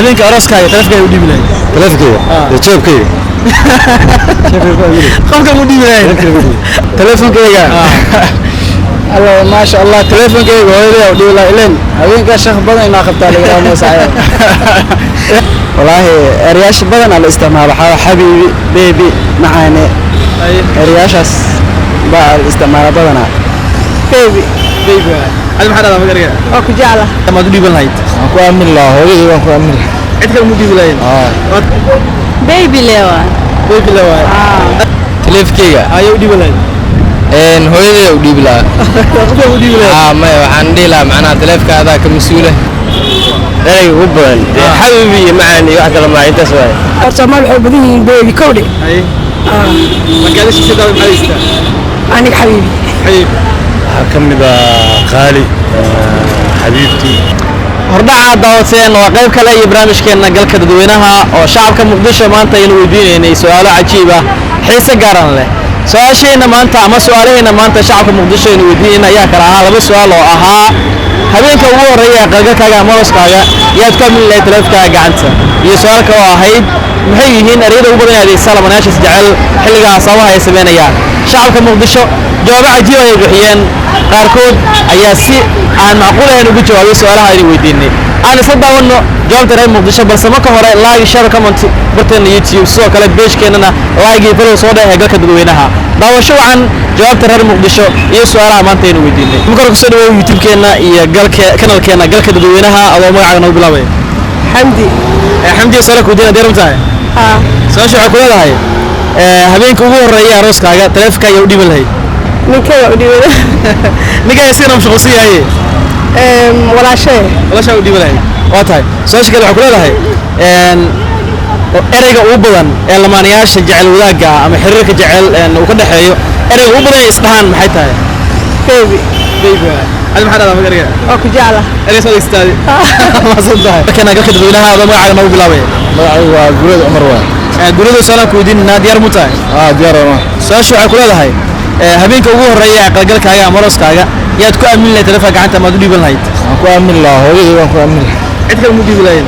Habeenka arooskaaga taleefankaaga u dhiibi lahayd? Taleefankayga iyo jeebkayga. Qofka mu dhiibi lahayd? Taleefankayga, alla maasha Allah, taleefankayga hooyaday u dhiibi lahaa, ileen habeenkaa shaq badan inaa qabtaa laga yaabo saaxiib. Wallaahi erayaasha badan la isticmaalo waxaa xabiibi, baby, macaane, erayaashaas baa la isticmaala badanaa. Baby. Baby. Adi maxaa dhahdaa magariga? Waa ku jecla. Maad u dhiiban lahayd? Waan ku aamin lahaa, hooyaday waan ku aamin lahaa. Cid kale mu dhiibi lahayd? Baby lewa. Baby le waay. Taleefkeyga. Ayaa u dhiiban lahayd? Hooyaday u dhiibi lahaa. Qofka u dhiibi lahayd? Aa, maya, waxaan dhihi lahaa macnaha taleefka adaa ka mas-uula. Ereyga ugu badan dee xabiibi iyo macaan iyo wax kale maa, intaas waaye. Horta Soomaali waxay badan yihiin baby kowdhe. Haye, marka adi shakhsiyadaada maxaad haystaa? Aniga xabiibi. Xabiibi. Waxaa ka mid ah qaali, xabiibtii. Hordhaca daawateen waa qayb kale iyo barnaamijkeena Galka Dadweynaha oo shacabka Muqdisho maanta aynu weydiinaynay su-aalo cajiib ah, xiise gaaran leh. Su-aasheenna maanta ama su-aalaheena maanta shacabka Muqdisho aynu weydiinayna ayaa kala ahaa laba su-aal oo ahaa: habeenka ugu horreeya ee qalgalkaaga ama arooskaaga yaad ku amini lahayd taleefankaaga gacanta? Iyo su-aal kale oo ahayd: maxay yihiin ereyada ugu badan ee adeegsan lamanayaasha isjecel xilliga asaabaha ay sameynayaan? Shacabka Muqdisho jawaabo cajiib ayay bixiyeen. Qaarkood ayaa si aan macquul ahayn ugu jawaabay su-aalaha aynu weydiinay. Aan isla daawanno jawaabta reer Muqdisho, balse marka hore like, share, comment barteena YouTube, sidoo kale page-keenana like iyo follow soo dheh ee Galka Dadweynaha. Daawasho wacan jawaabta reer Muqdisho iyo su-aalaha maanta aynu weydiinay. Marka hore kusoo dhawow YouTube-keena iyo galka kanalkeena Galka Dadweynaha, adoo magacaaga noogu bilaabaya. Xamdi. Xamdi, su-aala ku weydiina, diyaar ma tahay? Haa. Su-aasha waxay ku leedahay: habeenka ugu horreeya arooskaaga taleefanka ayaa u dhiiban lahayd? Ninkay waa u dhiibana. Ninkaa isigana mashquulsan yahay. Walaashee. Walaashaa u dhiiban lahayd, waa tahay. Su-aasha kale waxay ku leedahay: ereyga ugu badan ee lamaanayaasha jecel wadaagga ah ama xiriirka jecel uu ka dhexeeyo, ereyga ugu badan ee isdhahaan maxay tahay? Baby. Baby. Adi maxaa dhahdaa magariga? Waa ku jecla. Erey soo adeegsataa, maasan tahay. Markana Galka Dadweynaha, adoo magacaaga noogu bilaabaya. Magacaygu waa Guulad Cumar waay. Guriyada su-aalaan ku weydiinanaa, diyaar mu tahay? Aa, diyaar waa. Su-aasha waxay ku leedahay: habeenka ugu horreeya ee qalgalkaaga ama arooskaaga yaad ku aamin lahayd taleefanka gacanta amaad u dhiiban lahayd? Waan ku aamin lahaa, hooyaday waan ku aamin lahaa. Cid kale mu dhiibi lahayd?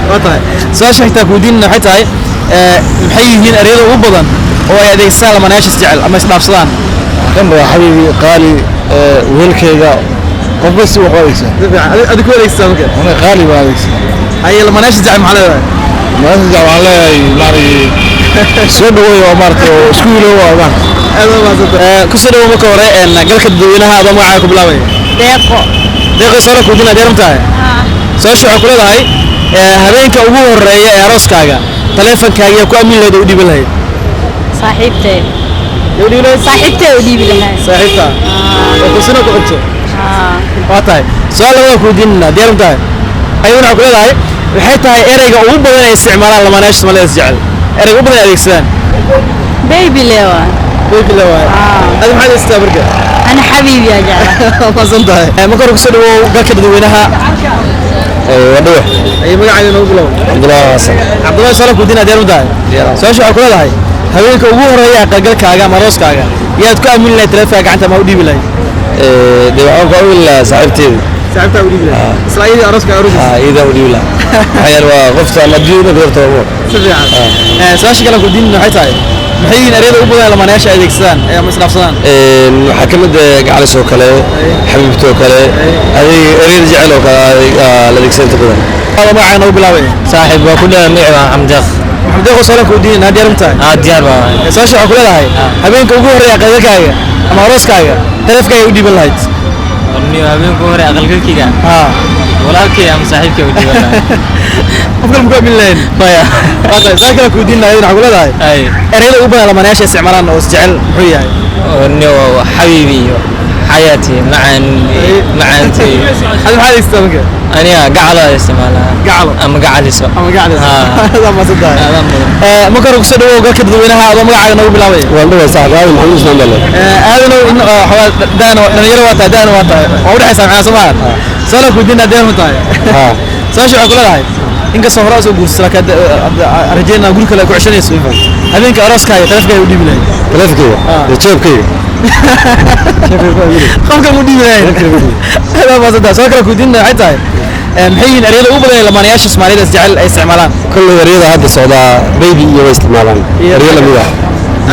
Waa tahay. Su-aasha xitaa ku weydiinana waxay tahay: maxay yihiin ereyada ugu badan oo ay adeegsadaan lamanayaasha isjecel ama isdhaafsadaan? Waxaa ka mid ah xabiibi, qaali, wehelkayga, qofba si wax u adeegsaa. Adi ku adeegsataa marka? Aniga qaali baan adeegsadaa. Haye, lamanayaasha isjecel maxaa leedahay? Maanta waxaan leeyahay maaragtay soo dhaweey oo maaragtay oo isku iloow oo maaragtay. Aad waa mahadsantahay. Kusoo dhawow marka hore Galka Dadweynaha, adoo magacaaga ku bilaabaya. Deeqo. Deeqo, su-aala ku weydiinaa, diyaar ma tahay? Su-aasha waxay ku leedahay: habeenka ugu horreeya ee arooskaaga taleefankaaga yaa ku aamin lahayd oo u dhiiban lahayd? Saaxiibtay. Yaa u dhiibi lahayd? Saaxiibtay u dhiibi lahaa. Saaxiibta oo kusina ku qabto, waa tahay. Su-aal labada ku weydiinana, diyaar ma tahay? Ayaduna waxay ku leedahay: maxay tahay ereyga ugu badan ay isticmaalaan lamaanayaasha Soomaalida is jecel, ereyga ugu badan ay adeegsadaan? Baby lewa. Baby le waay. Adi maxaad adeegsataa marka? Ana xabiibi yaa jecla. Maasan tahay. Marka hore kusoo dhawow Galka Dadweynaha. Waa dhawa. Ay, magacaaga noogu bilow. Cabdullaahi Xasan. Cabdullahi, su-aal ku weydiinaa, diyaar ma tahay? Su-aasha waxay ku leedahay: habeenka ugu horreeya aqalgalkaaga ama arooskaaga yaad ku aamin lahayd taleefanka gacanta ama u dhiibi lahayd? Dee waxaan ku aamin lahaa saaxiibteeda. Saaxiibtaa u dhiibi lahayd, isla iyadii arooska aroosiisa? Aa, iyadaa u dhiibi lahaa, maxaa yeele waa qofta aan adduunyada ku darto. Si fiican. Su-aasha kale ku weydiinayna waxay tahay: maxay yihiin ereyada ugu badan ee lamaanayaasha ay adeegsadaan ee ama isdhaafsadaan? Waxaa ka mid ah gacalis oo kale, xabiibta oo kale, adeeg ereyada jecel oo kale la adeegsada inta badan. Magacaaga noogu bilaabaya. Saaxiib, waa ku dhawa, magaci waa Xamdeeq. Maxamed Deeq, su-aal ku weydiinayna, diyaar ma tahay? Aa, diyaar baa. Su-aasha waxaa ku leedahay: habeenka ugu horreeya aqalgalkaaga ama arooskaaga taleefankaaga u dhiiban lahayd? Habeenku hore aqalgalkayga walaalkay ama saaxiibkay u dhiiban lahaa. Qof kale muku aamin lahayn? Maya. Waa tahay. Su-aal kale ku weydiinaya waxaa ku leedahay: Ay. Ereyada ugu badan lamaanayaasha isticmaalaan oo isjecel muxuu yahay? Xabiibi iyo xayaati, macaan, macaantay. Adi maxaad adeegsataa marka? Aniga gacalo isticmaalaa. Gacalo. Ama gacaliso. Ama gacaliso. Haa. Aad mahadsan tahay. Aadaan mudan. Marka hore kusoo dhawow Galka Dadweynaha, adoo magacaaga noogu bilaabaya. Waan dhawa saaxiib, Aadan Maxamed Usmaan baa leeyahay. Aadanow, in waxaa daana dhalinyaro waa tahay, daana waa tahay, waa udhexaysaa macnaa, soo maaha? Su-aal ku weydiinaa, diyaar ma tahay? Haa. Su-aasha waxay ku leedahay: inkastoo hore usoo guursatay, laakiin rajeynaa guri kale ku ceshanayso, habeenka arooskaaga taleefankaaga u dhiibi lahayd? Taleefankayga iyo jeebkayga. Qofka mu dhiibi lahayd? Aad mahadsan tahay. Su-aal kale ku weydiinaya waxay tahay Maxay yihiin ereyada ugu badan ee lamaanayaasha Soomaalida isjecel ay isticmaalaan? Kulley ereyada hadda socdaa baby iyo way isticmaalaan, ereyo lamid ah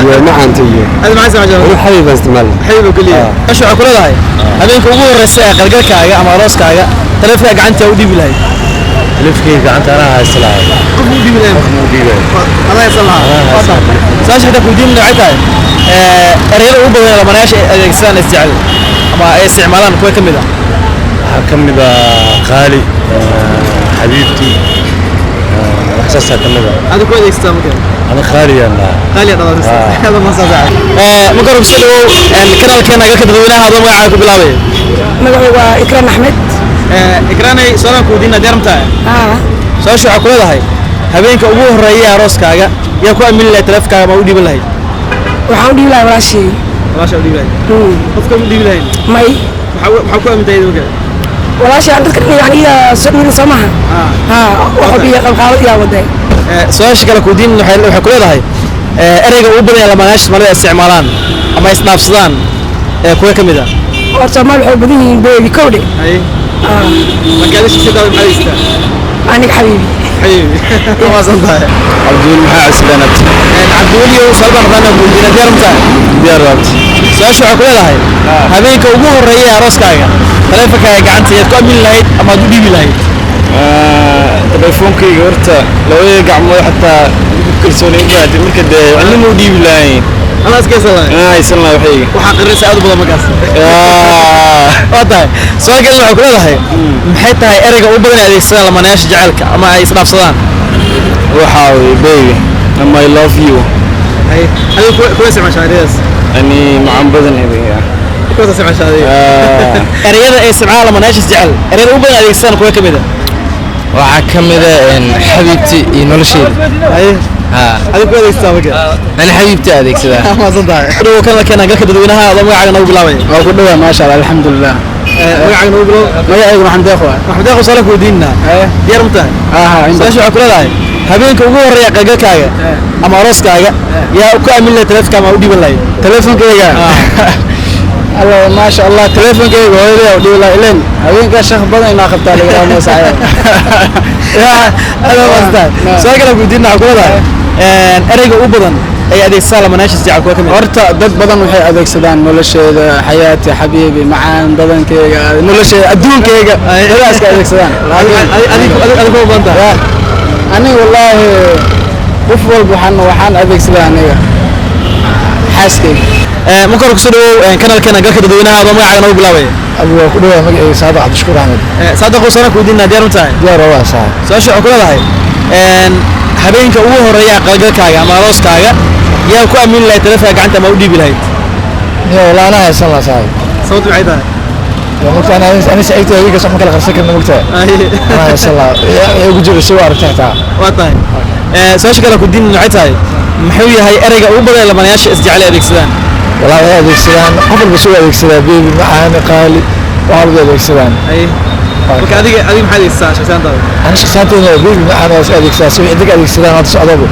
iyo macaanta iyo Adi maxaa isticmaashaa? Anu xabiib baan isticmaalay. Xabiib oo keliya. Meesha waxaa ku leedahay, habeenka ugu horreysa ee qalgalkaaga ama arooskaaga, taleefanka gacanta u dhiibi lahayd? Taleefkayga gacanta anaa haysta lahay. Qof u dhiibi lahayd? Qof ma u dhiibay. Adaa haysan lahaa. Su-aasha xitaa kuweydiin waxay tahay, ereyada ugu badan ee lamaanayaasha ay adeegsadaan isjecel ama ay isticmaalaan kuwa ka mid ah? Waxaa ka mid ah qaali, xabiibti, wax saasaa ka mid ah. Adi ku adeegsataa marka? Ana qaaliyaan lahaa. Qaali. Marka hore kusoo dhawow kanaalkeena Galka Dadweynaha, adoo magacaaga ku bilaabaya. Magacaygu waa Ikraan Axmed. Ikraanay, su-aalaan ku weydiina, diyaar ma tahay? Haa. Su-aasha waxaa ku leedahay, habeenka ugu horreeya ee arooskaaga, yaa ku aamini lahayd taleefankaaga ma u dhiiban lahayd? Waxaan u dhiibi lahaa walaashey. Walaasha u dhiibi lahayd? Qofka u dhiibi lahayd? May. Maxaa ku aamintahay marka? Walaashey aan dadka dhan yani iya soo dhiirin soo maha. Haa, wax walba iyo qalqaalo iyaa waday. Su-aasha kale kuweydiin waxay ku leedahay, ereyga ugu badan ee lamaanayaasha Soomaalida isticmaalaan ama isdhaafsadaan ee kuwa ka mid ah? Horta Soomaali waxay u badan yihiin baby kowdhe. Marka adiga shaqsidaada maxaad haystaa? Aniga xabiibi. Xabiibi, waa tahay. Cabdiweli maxaa cusbaan abti. Cabdiweliyow, su-aal baan rabnaa inaan ku weydiina, diyaar ma tahay? Diyaar waabti. Su-aasha waxaa ku leedahay, habeenka ugu horreeya ee arooskaaga, taleefankaaga gacanta yaad ku aamini lahayd ama aad u dhiibi lahayd? Teleefoonkayga horta labada gacmood xataa ugu kalsooni u baahday, marka dee cidna ma u dhiibi lahayn. Anaa iska haysan lahayd? Anaa haysan lahaa waxayga. Waxaa qirinaysa aad u badan markaas. Waa tahay. Su-aal kalena waxay ku leedahay, maxay tahay ereyga ugu badan ee adeegsadaan lamaanayaasha jaceylka ama ay isdhaafsadaan? Waxaa weye baby ama I love you. Adiga kuwa isticmaashaa ereyadaas? Ani macaan badan ereyga. Kuwa isticmaashaa adiga? Ereyada ay isticmaalaan lamaanayaasha jecel, ereyada ugu badan adeegsadaan kuwa ka mid ah? Waxaa ka mid ah xabiibti iyo nolosheeda. Adiga ku adeegsataa marka? Ani xabiibti adeegsadaa. Mahadsan tahay. Dhow kan la keenaa Galka Dadweynaha, adoo magacaaga noogu bilaabaya. Waa ku dhawaa, maasha Allah, alxamdulilah. Magacaaga noogu bilow. Magacaygu Maxamed Deeq waa. Maxamed Deeq, su'aal ku weydiinaa, diyaar ma tahay? Aha. Su-aasha waxaa ku leedahay, habeenka ugu horreeya qalgalkaaga ama arooskaaga, yaa ku aamin lahayd taleefanka ama u dhiiban lahayd? Teleefonkayga, alla maasha Allah, teleefonkayga hooyaday u dhiibi lahaa, ileen habeenkaa shaq badan inaa qabtaa laga yaabo saaxiib. Aad waa tahay. Su-aal kale ku weydiinaa, waxaa ku leedahay, ereyga ugu badan ay adeegsadaan lamaanayaasha jecel kuwa ka mid ah? Horta dad badan waxay adeegsadaan nolosheeda, xayaati, xabiibi, macaan badankeyga, nolosheeda, adduunkeyga, dadaaska adeegsadaan. Adiga kuma badan tahay? Aniga wallaahi qof walba waxaan adeegsadaa aniga xaaskeyga. Marka hore kusoo dhawow kanaalkeena Galka Dadweynaha, adoo magacaaga noogu bilaabaya. Abu, waa ku dhawaa. Magacayga Saadaq Cabdishakuur Axmed. Saadaq, su'aal ku weydiinaa, diyaar ma tahay? Diyaar waa saaxiib. Su-aasha waxaa ku leedahay, habeenka ugu horreeya qalgalkaaga ama arooskaaga, yaa ku aamini lahayd taleefanka gacanta ama u dhiibi lahayd? Niyo walaa anaa haysan lahaa saaxiib. Sababtu maxay tahay? Waa mogtahay ani saaxiibtay habeenkaas wax ma kala qarsan karna, mogtahay, anaa haysan lahaa ee ugu jiro si waa aragtay xitaa. Waa tahay. Su-aasha kale ku diin waxay tahay, muxuu yahay ereyga ugu badan ee lamaanayaasha isjecel ay adeegsadaan? Walaa waxay adeegsadaan, qof walba soo adeegsadaa baby, macaan, qaali, wax walba adeegsadaan. Marka adiga maxaa adeegsataa shaqsiyaantaada? Ani shaqsiyaantayna baby macaan waa is adeegsadaa, si wixii dadka adeegsadaan hadda socdaba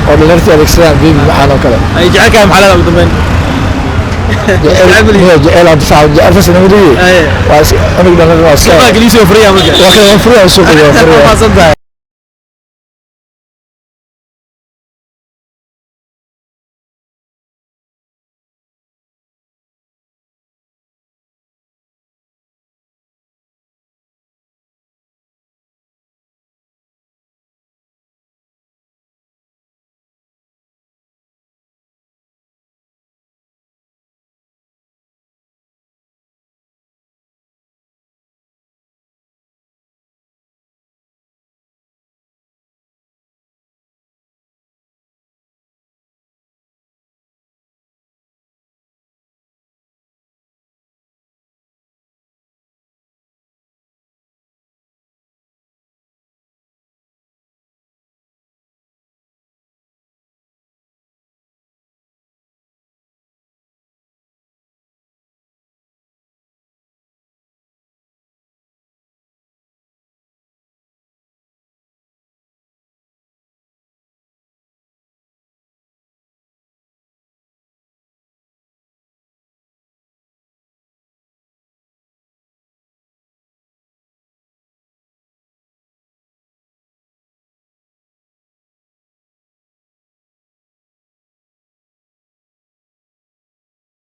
oo dhalinyarta adeegsadaan baby macaan oo kale. Ay jecelkaaga maxaa leedahay ugu dambeyn? Jecel hadda saaxiib jecel fas nama dhigi, waa is cunug dhalin waa iska Suuqa geliisa oo furiya marka. Waa kan furiya, suuqa waa furiya. Mahadsan tahay.